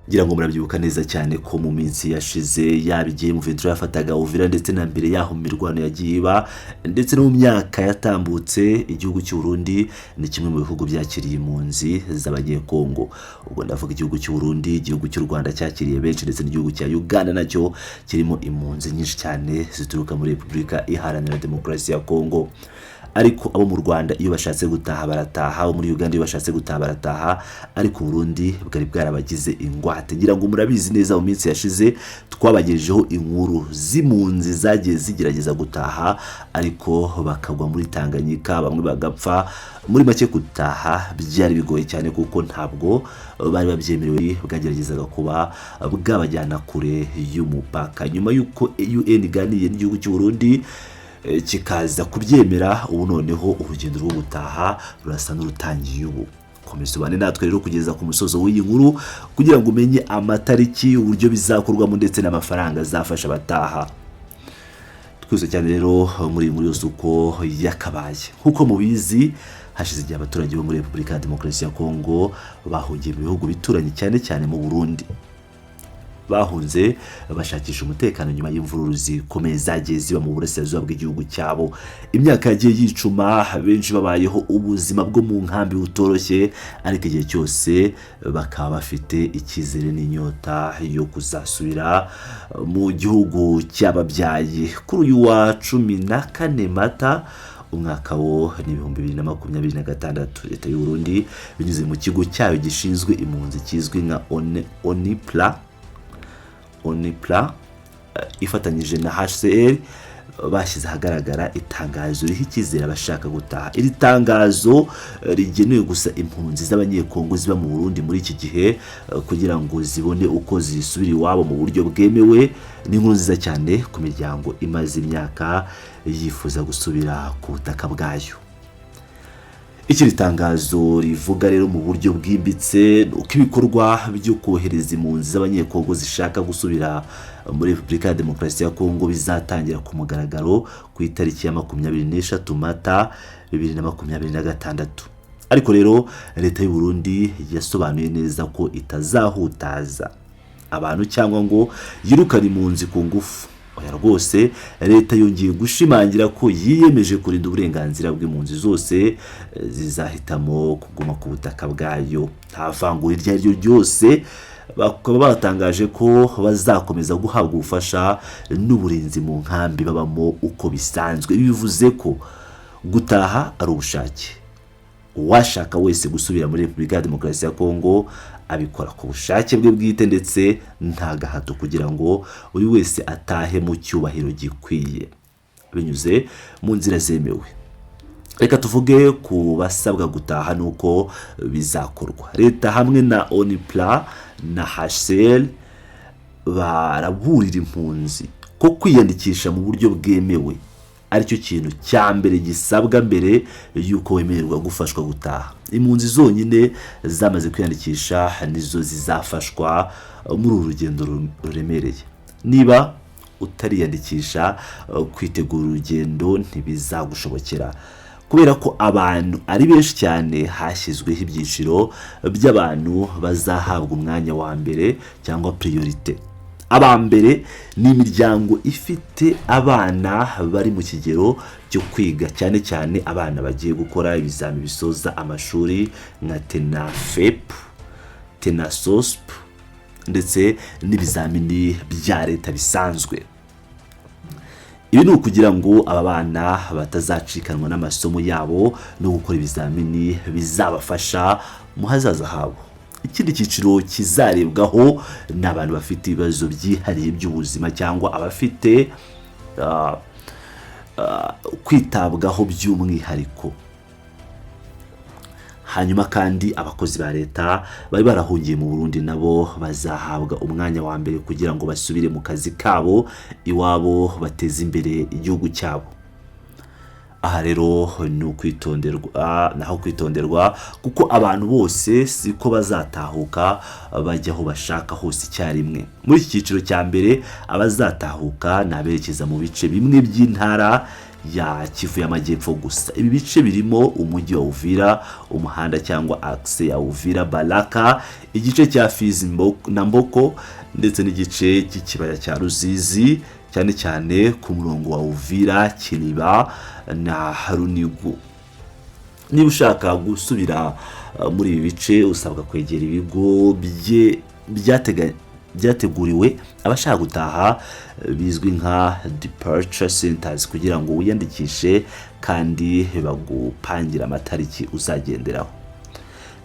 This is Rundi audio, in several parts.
Ngira ngo murabyibuka neza cyane ko mu minsi yashize, yaba igihe M23 yafataga Uvira, ndetse na mbere yaho mu mirwano yagiye iba, ndetse no mu myaka yatambutse, igihugu cy'u Burundi ni kimwe mu bihugu byakiriye impunzi z'Abanyekongo. Ubwo ndavuga igihugu cy'u Burundi, igihugu cy'u Rwanda cyakiriye benshi, ndetse n'igihugu cya Uganda nacyo kirimo impunzi nyinshi cyane zituruka muri Repubulika Iharanira Demokarasi ya Kongo. Ariko abo mu Rwanda iyo bashatse gutaha barataha, abo muri Uganda iyo bashatse gutaha barataha, ariko Burundi bwari bwarabagize ingwate. Ngira ngo murabizi neza, mu minsi yashize twabagejejeho inkuru z'impunzi zagiye zigerageza gutaha ariko bakagwa muri Tanganyika, bamwe bagapfa. Muri make gutaha byari bigoye cyane kuko ntabwo bari babyemerewe, bwageragezaga kuba bwabajyana kure y'umupaka. Nyuma y'uko UN iganiriye n'igihugu cy'u Burundi kikaza kubyemera, ubu noneho urugendo rwo gutaha rurasa n'urutangiye ubu. Komeza ubane natwe rero kugeza ku musozo w'iyi nkuru kugira ngo umenye amatariki, uburyo bizakorwamo, ndetse n'amafaranga azafasha abataha. Twese cyane rero muri iyi nkuru yose uko yakabaye. Nk'uko mubizi, hashize igihe abaturage bo muri Repubulika ya Demokarasi ya Kongo bahungiye mu bihugu bituranye, cyane cyane mu Burundi. Bahunze bashakisha umutekano nyuma y'imvururu zikomeye zagiye ziba mu burasirazuba bw'igihugu cyabo. Imyaka yagiye yicuma, benshi babayeho ubuzima bwo mu nkambi butoroshye, ariko igihe cyose bakaba bafite icyizere n'inyota yo kuzasubira mu gihugu cy'ababyaye. Kuri uyu wa 14 Mata, umwaka wo ni 2026, Leta y'u Burundi binyuze mu kigo cyayo gishinzwe impunzi kizwi nka ONPRA, ifatanyije na HCR, bashyize ahagaragara itangazo riha icyizere abashaka gutaha. Iri tangazo rigenewe gusa impunzi z'Abanyekongo ziba mu Burundi muri iki gihe, kugira ngo zibone uko zisubira iwabo mu buryo bwemewe. Ni inkuru nziza cyane ku miryango imaze imyaka yifuza gusubira ku butaka bwayo. Icyo iri tangazo rivuga rero mu buryo bwimbitse ni uko ibikorwa byo kohereza impunzi z'Abanyekongo zishaka gusubira muri Repubulika ya Demokarasi ya Kongo bizatangira ku mugaragaro ku itariki ya 23 Mata 2026. Ariko rero Leta y'u Burundi yasobanuye neza ko itazahutaza abantu cyangwa ngo yirukane impunzi ku ngufu. Oya rwose, leta yongeye gushimangira ko yiyemeje kurinda uburenganzira bw'impunzi zose zizahitamo kuguma ku butaka bwayo, nta vangura iryo ari ryo ryose. Bakaba batangaje ko bazakomeza guhabwa ubufasha n'uburinzi mu nkambi babamo uko bisanzwe. Ibi bivuze ko gutaha ari ubushake. Uwashaka wese gusubira muri Repubulika ya Demokarasi ya Kongo abikora ku bushake bwe bwite ndetse nta gahato, kugira ngo buri wese atahe mu cyubahiro gikwiye binyuze mu nzira zemewe. Reka tuvuge ku basabwa gutaha n'uko bizakorwa. Leta hamwe na ONPRA na HCR baraburira impunzi ko kwiyandikisha mu buryo bwemewe aricyo kintu cya mbere gisabwa mbere y'uko wemererwa gufashwa gutaha. Impunzi zonyine zamaze kwiyandikisha nizo zizafashwa muri uru rugendo ruremereye. Niba utariyandikisha, kwitegura urugendo ntibizagushobokera. Kubera ko abantu ari benshi cyane, hashyizweho ibyiciro by'abantu bazahabwa umwanya wa mbere cyangwa priorité. Aba mbere ni imiryango ifite abana bari mu kigero cyo kwiga, cyane cyane abana bagiye gukora ibizami bisoza amashuri nka TENAFEP, TENASOSP ndetse n'ibizamini bya leta bisanzwe. Ibi ni ukugira ngo aba bana batazacikanwa n'amasomo yabo no gukora ibizamini bizabafasha mu hazaza habo. Ikindi cyiciro kizarebwaho ni abantu bafite ibibazo byihariye by'ubuzima cyangwa abafite kwitabwaho by'umwihariko. Hanyuma kandi abakozi ba leta bari barahungiye mu Burundi nabo bazahabwa umwanya wa mbere kugira ngo basubire mu kazi kabo iwabo, bateze imbere igihugu cyabo. Aha rero ni ukwitonderwa, naho kwitonderwa, kuko abantu bose siko bazatahuka bajya aho bashaka hose icyarimwe. Muri iki cyiciro cya mbere, abazatahuka ni aberekeza mu bice bimwe by'intara ya Kivu y'Amajyepfo gusa. Ibi bice birimo umujyi wa Uvira, umuhanda cyangwa axe ya Uvira Baraka, igice cya Fizi na Mboko, ndetse n'igice cy'ikibaya cya Ruzizi, cyane cyane ku murongo wa Uvira, Kiriba na Runigu. Niba ushaka gusubira muri ibi bice, usabwa kwegera ibigo byateguriwe abashaka gutaha, bizwi nka departure centers, kugira ngo wiyandikishe kandi bagupangire amatariki uzagenderaho.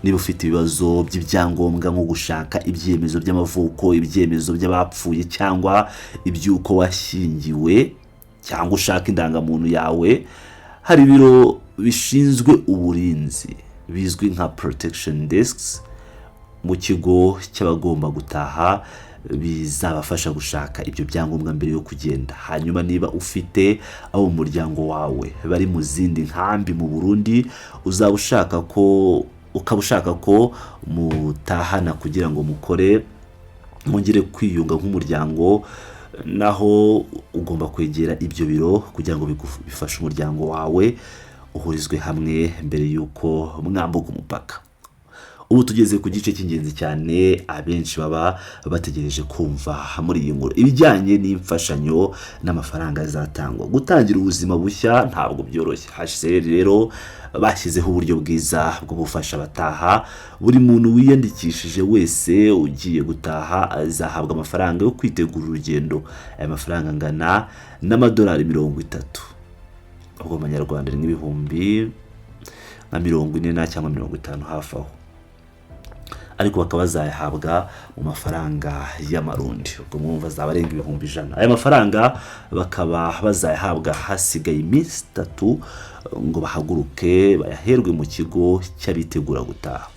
Niba ufite ibibazo by'ibyangombwa, nko gushaka ibyemezo by'amavuko, ibyemezo by'abapfuye cyangwa iby'uko washyingiwe, cyangwa ushaka indangamuntu yawe, hari ibiro bishinzwe uburinzi bizwi nka protection desks mu kigo cy'abagomba gutaha, bizabafasha gushaka ibyo byangombwa mbere yo kugenda. Hanyuma niba ufite abo mu muryango wawe bari mu zindi nkambi mu Burundi, uzaba ushaka ko ukaba ushaka ko mutahana kugira ngo mukore mwongere kwiyunga nk'umuryango, naho ugomba kwegera ibyo biro kugira ngo bifashe umuryango wawe uhurizwe hamwe mbere y'uko mwambuka umupaka. Ubu tugeze ku gice cy'ingenzi cyane abenshi baba bategereje kumva muri iyi nkuru, ibijyanye n'imfashanyo n'amafaranga azatangwa. Gutangira ubuzima bushya ntabwo byoroshye. HCR rero bashyizeho uburyo bwiza bwo gufasha abataha. Buri muntu wiyandikishije wese ugiye gutaha azahabwa amafaranga yo kwitegura urugendo. Aya mafaranga angana n'amadolari 30, ubwo mu manyarwanda ni nk'ibihumbi nka 40 na cyangwa 50 hafi aho, ariko bakaba bazayahabwa mu mafaranga y'Amarundi, ubwo mwumva azaba arenga 100,000. Aya mafaranga bakaba bazayahabwa hasigaye iminsi 3 ngo bahaguruke, bayaherwe mu kigo cy'abitegura gutaha.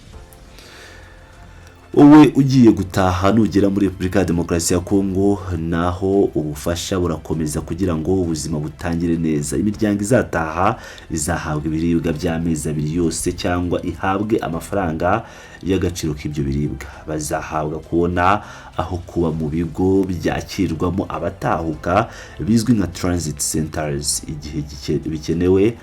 Wowe ugiye gutaha, nugera muri Repubulika ya Demokarasi ya Kongo, naho ubufasha burakomeza kugira ngo ubuzima butangire neza. Imiryango izataha izahabwa ibiribwa by'amezi 2 yose cyangwa ihabwe amafaranga y'agaciro k'ibyo biribwa. Bazahabwa kubona aho kuba mu bigo byakirwamo abatahuka bizwi nka transit centers igihe bikenewe,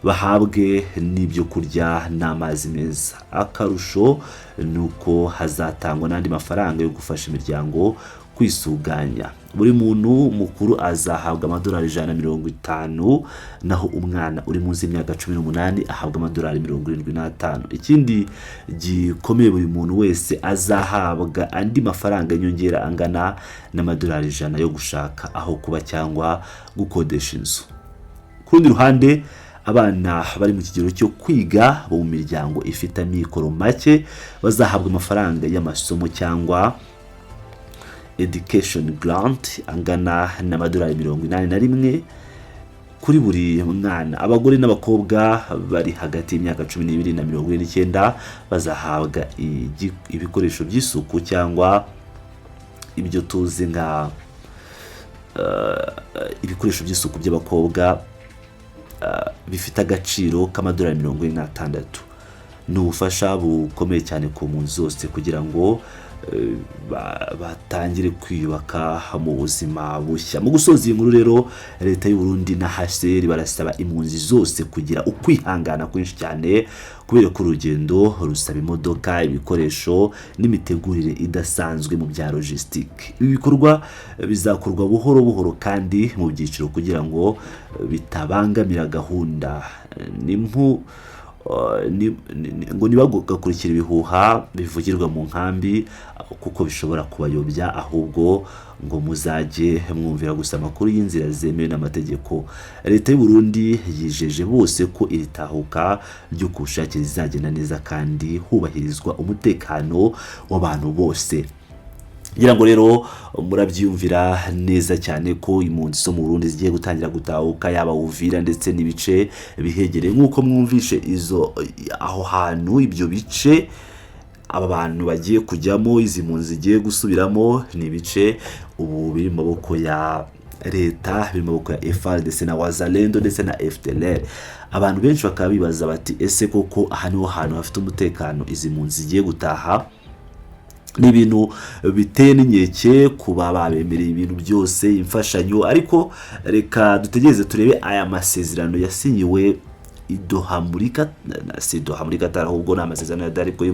bahabwe n'ibyo kurya n'amazi meza. Akarusho ni uko hazatangwa n'andi mafaranga yo gufasha imiryango kwisuganya. Buri muntu mukuru azahabwa amadolari 150, naho umwana uri munsi y'imyaka 18 ahabwa amadolari 75. Ikindi gikomeye, buri muntu wese azahabwa andi mafaranga y'inyongera angana n'amadolari 100 yo gushaka aho kuba cyangwa gukodesha inzu. Ku rundi ruhande, abana bari mu kigero cyo kwiga bo mu miryango ifite amikoro make bazahabwa amafaranga y'amasomo cyangwa education grant angana n'amadolari 81 kuri buri mwana. Abagore n'abakobwa bari hagati y'imyaka 12 na 49 bazahabwa ibikoresho by'isuku cyangwa ibyo tuzi nka ibikoresho by'isuku by'abakobwa bifite agaciro k'amadolari 46. Ni ubufasha bukomeye cyane ku mpunzi zose kugira ngo batangire kwiyubaka mu buzima bushya. Mu gusoza iyi nkuru rero, Leta y'u Burundi na HCR barasaba impunzi zose kugira ukwihangana kwinshi cyane, kubera ko urugendo rusaba imodoka, ibikoresho n'imitegurire idasanzwe mu bya logistique. Ibi bikorwa bizakorwa buhoro buhoro kandi mu byiciro kugira ngo bitabangamira gahunda. Ngo ntibagakurikire ibihuha bivugirwa mu nkambi kuko bishobora kubayobya, ahubwo ngo muzajye mwumvira gusa amakuru y'inzira zemewe n'amategeko. Leta y'u Burundi yijeje bose ko iri tahuka ryo ku bushake rizagenda neza kandi hubahirizwa umutekano w'abantu bose. Ngira ngo rero murabyiyumvira neza cyane ko impunzi zo mu Burundi zigiye gutangira gutahuka, yaba Uvira ndetse n'ibice bihegereye. Nk'uko mwumvishe izo aho hantu, ibyo bice aba bantu bagiye kujyamo, izi mpunzi zigiye gusubiramo, ni ibice ubu biri mu maboko ya leta, biri mu maboko ya FARDC na Wazalendo ndetse na FDLR. Abantu benshi bakaba bibaza bati: "Ese koko aha niho hantu hafite umutekano izi mpunzi zigiye gutaha?" Ni ibintu biteye n'inkeke kuba babemereye ibintu byose, imfashanyo, ariko reka dutegereze turebe aya masezerano yasinyiwe i Doha muri si Doha muri Qatar, ahubwo ni amasezerano ya Dariko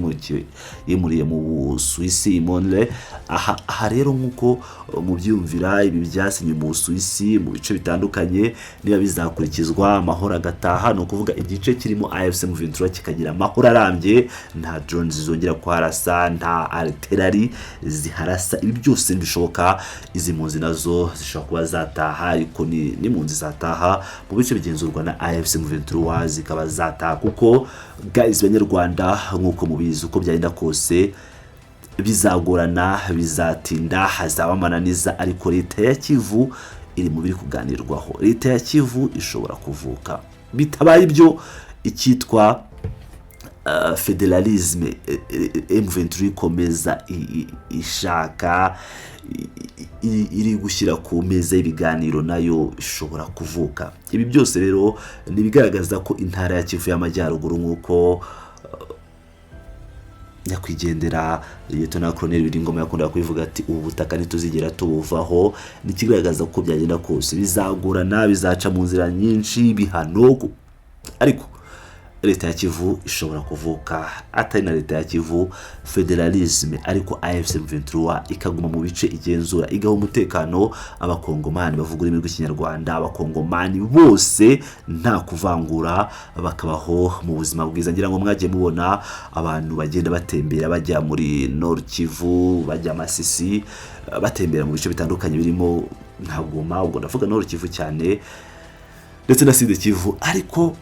yimuriye mu Busuwisi i Montreux. Aha rero, nk'uko mubyumvira, ibi byasinyiwe mu Busuwisi mu bice bitandukanye, niba bizakurikizwa, amahoro agataha, ni ukuvuga igice kirimo AFC M23 kikagira amahoro arambye, nta drones zizongera kuharasa, nta artillery ziharasa, ibi byose ntibishoboka. Izi mpunzi nazo zishobora kuba zataha, ariko ni n'impunzi zataha mu bice bigenzurwa na AFC M23 zikaba zataha, kuko guys, Banyarwanda, nk'uko mubizi, uko byagenda kose bizagorana, bizatinda, hazaba amananiza, ariko leta ya Kivu iri mu biri kuganirwaho. Leta ya Kivu ishobora kuvuka. Bitabaye ibyo, icyitwa fédéralisme M23 ikomeza ishaka, iri gushyira ku meza y'ibiganiro, nayo ishobora kuvuka. Ibi byose rero ni ibigaragaza ko intara ya Kivu y'Amajyaruguru, nk'uko nyakwigendera Liyetona Koloneli Willy Ngoma yakundaga kubivuga ati: "Ubu butaka ntituzigera tubuvaho", ni ikigaragaza ko byagenda kose bizagorana, bizaca mu nzira nyinshi, bihano, ariko leta ya Kivu ishobora kuvuka. Atari na leta ya Kivu, fédéralisme, ariko AFC M23 ikaguma mu bice igenzura, igaha umutekano Abakongomani bavuga ururimi rw'Ikinyarwanda, Abakongomani bose nta kuvangura, bakabaho mu buzima bwiza. Ngira ngo mwagiye mubona abantu bagenda batembera bajya muri Nord Kivu, bajya Masisi, batembera mu bice bitandukanye birimo nka Goma, ubwo ndavuga Nord Kivu cyane ndetse na Sud Kivu. Ariko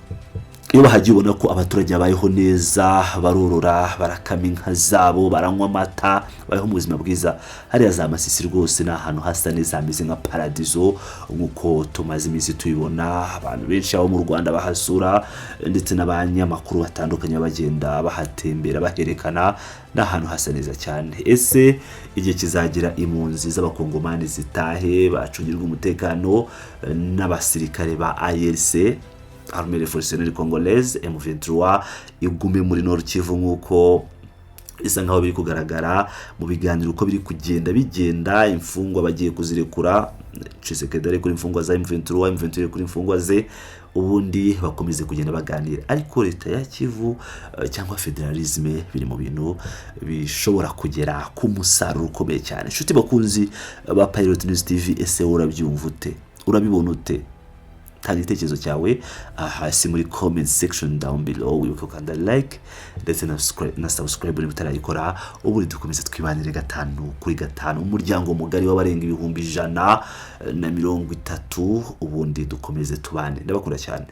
iyo bahagiye ubona ko abaturage babayeho neza, barorora, barakama inka zabo, baranywa amata, babayeho mu buzima bwiza. Hariya za Masisi rwose ni ahantu hasa neza, hameze nka paradizo, nk'uko tumaze iminsi tubibona. Abantu benshi abo mu Rwanda bahasura, ndetse n'abanyamakuru batandukanye bagenda bahatembera, baherekana. Ni ahantu hasa neza cyane. Ese igihe kizagira impunzi z'Abakongomani zitahe, bacungirwe umutekano n'abasirikare ba ARC, Armée Révolutionnaire Congolaise, M23 igume muri Nord Kivu, nk'uko bisa nkaho biri kugaragara mu biganiro, uko biri kugenda bigenda, imfungwa bagiye kuzirekura, Tshisekedi arekura imfungwa za M23, M23 irekura imfungwa ze, ubundi bakomeze kugenda baganira. Ariko leta ya Kivu cyangwa fédéralisme biri mu bintu bishobora kugera ku musaruro ukomeye cyane. Inshuti bakunzi ba Pilot News TV, ese wowe urabyumva ute? Urabibona ute? Tanga igitekerezo cyawe hasi muri comment section down below. Wibuke gukanda like ndetse na subscribe niba utarayikora, ubundi dukomeze twibanire gatanu kuri gatanu, umuryango mugari w'abarenga 130,000, ubundi dukomeze tubane. Ndabakunda cyane.